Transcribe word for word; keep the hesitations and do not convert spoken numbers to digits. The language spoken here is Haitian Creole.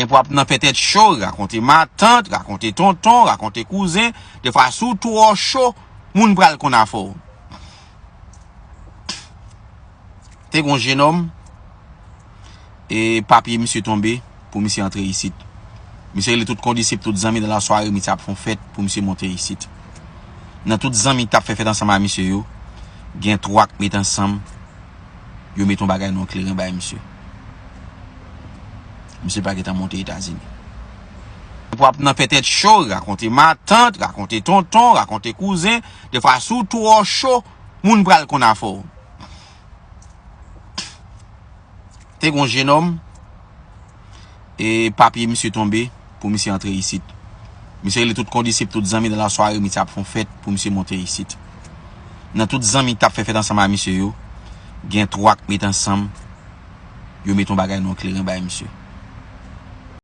Nèg w ap nan fè tèt cho, rakonte matant, rakonte tonton, rakonte kouzen. Defwa, si w twò cho, moun pral konn afè w. Te gen yon jenòm, e papye misye tonbe pou misye antre isit. Misye rele tout kondisip, tout zanmi nan lasware, misye ap fè yon fèt pou misye monte isit. Nan tout zanmi ki t ap fè fèt ansanm ak misye yo, gen twa k met ansanm, yo met yon bagay nan yon kleren bay misye. Misye pa gentan monte Etazini. W ap nan fè tèt cho, rakonte matant, rakonte tonton, rakonte kouzen. Defwa, si w twò cho, moun pral konn afè w. Te gen yon jenòm, e papye misye tonbe pou misye antre isit. Misye rele tout kondisip, tout zanmi nan lasware, misye ap fè yon fèt pou misye monte isit. Nan tout zanmi ki t ap fè fèt ansanm ak misye yo, gen twa k met ansanm, yo met yon bagay nan yon kleren bay misye.